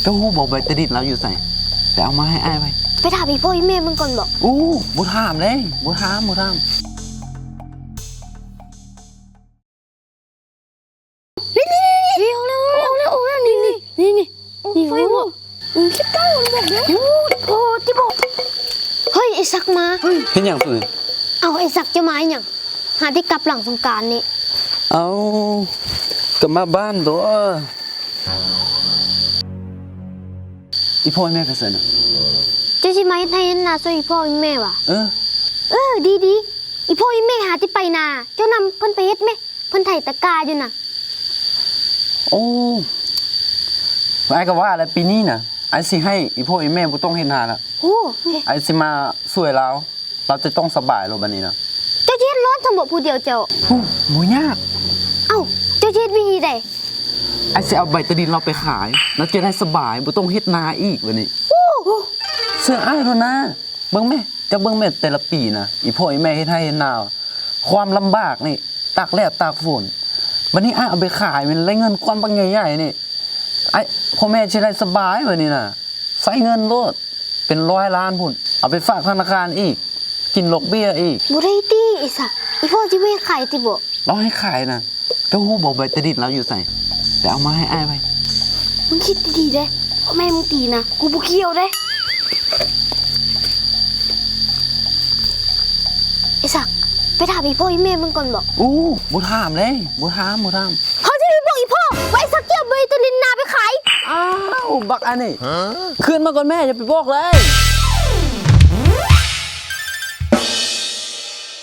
ເຈົ້າຮູ້ບໍ່ ໃບຕາດິນລາວຢູ່ໃສ? ໄປເອົາມາໃຫ້ອ້າຍໄວ້. ໄປຖາມອີ່ພໍ່ອີ່ແມ່ເບິ່ງກ່ອນບໍ? ໂອ້ ບໍ່ຖາມເດ້ ບໍ່ຖາມ ບໍ່ຖາມ. ນີ້ ນີ້ ນີ້ ນີ້ ອອກແລ້ວ ອອກແລ້ວ ອອກແລ້ວ ນີ້ ນີ້ ນີ້ ນີ້ ນີ້ ໂອ້ ໄຟບໍ່? ໂອ້ ຄິດເກົ້າມັນບອກເດ້. ໂອ້ ໂອ້ ຕິບໍ. ເຮີ້ຍ ໄອ້ສັກມາ. ເຮັດຫຍັງ? ເອົາ ໄອ້ສັກ ເຈົ້າມາເຮັດຫຍັງ? ຫາທີ່ກັບຫຼັງສົງການນີ້. ເອົາ ກໍມາບ້ານຕົວະ. ອີ່ພໍ່ອີ່ແມ່ໄປໃສນະ? ເຈົ້າຊິມາເຮັດໄຮ່ເຮັດນາຊ່ວຍອີ່ພໍ່ອີ່ແມ່ຫວາ? ເອີ ເອີ ດີໆ. ອີ່ພໍ່ອີ່ແມ່ຫາທີ່ໄປນາ ເຈົ້ານຳເພິ່ນໄປເຮັດແມະ. ເພິ່ນໄຖຕະກ້າຢູ່ນະ. ໂອ້ ອ້າຍກໍວ່າແຫຼະ ປີນີ້ນະ ອ້າຍຊິໃຫ້ອີ່ພໍ່ອີ່ແມ່ບໍ່ຕ້ອງເຮັດນາລະ. ໂອ້ ອ້າຍຊິມາຊ່ວຍລາວ ລາວຈະຕ້ອງສະບາຍໂລດບັດນີ້ນະ. ເຈົ້າຊິເຮັດລອດຊັ້ນບໍ ຜູ້ດຽວເຈົ້າ? ໂອ້ ບໍ່ຍາກ. ເອົ້າ ເຈົ້າຊິເຮັດວິທີໃດ? ອ້າຍຊິເອົາໃບຕາດິນລາວໄປຂາຍ ລາວຈະໄດ້ສະບາຍ ບໍ່ຕ້ອງເຮັດນາອີກບັດນີ້. ໂອ້ ເຊື່ອອ້າຍໂລດນາ. ເບິ່ງແມະ ເຈົ້າເບິ່ງແມະ ແຕ່ລະປີນະ ອີ່ພໍ່ອີ່ແມ່ເຮັດໄຮ່ເຮັດນາ ຄວາມລຳບາກນີ້ ຕາກແດດຕາກຝົນ ບັດນີ້ອ້າຍເອົາໄປຂາຍ ມັນໄດ້ເງິນກ້ອນບັກໃຫຍ່ໆນີ້ ອ້າຍ ພໍ່ແມ່ຊິໄດ້ສະບາຍບັດນີ້ນະ ໃຊ້ເງິນໂລດ ເປັນຮ້ອຍລ້ານພຸ້ນ ເອົາໄປຝາກທະນາຄານອີກ ກິນດອກເບ້ຍອີກ. ບໍ່ໄດ້ຕິ ໄອ້ສັກ ອີ່ພໍ່ຊິບໍ່ໃຫ້ຂາຍຕິບໍ? ລາວໃຫ້ຂາຍນະ. ເຈົ້າຮູ້ບໍ່ ໃບຕາດິນລາວຢູ່ໃສ? ໄປເອົາມາໃຫ້ອ້າຍໄວ້. ມຶງຄິດດີໆເດ້ ພໍ່ແມ່ມຶງຕີນະ ກູບໍ່ກ່ຽວເດ້. ໄອ້ສັກ ໄປຖາມອີ່ພໍ່ອີ່ແມ່ເບິ່ງກ່ອນບໍ? ໂອ້ ບໍ່ຖາມເດ້ ບໍ່ຖາມ ບໍ່ຖາມ. ເຮົາຊິໄປບອກອີ່ພໍ່ວ່າໄອ້ສັກເອົາໃບຕາດິນນາໄປຂາຍ. ອ້າວ ບັກອັນນີ້ ຄືນມາກ່ອນແມ່ ຢ່າໄປບອກເລີຍ.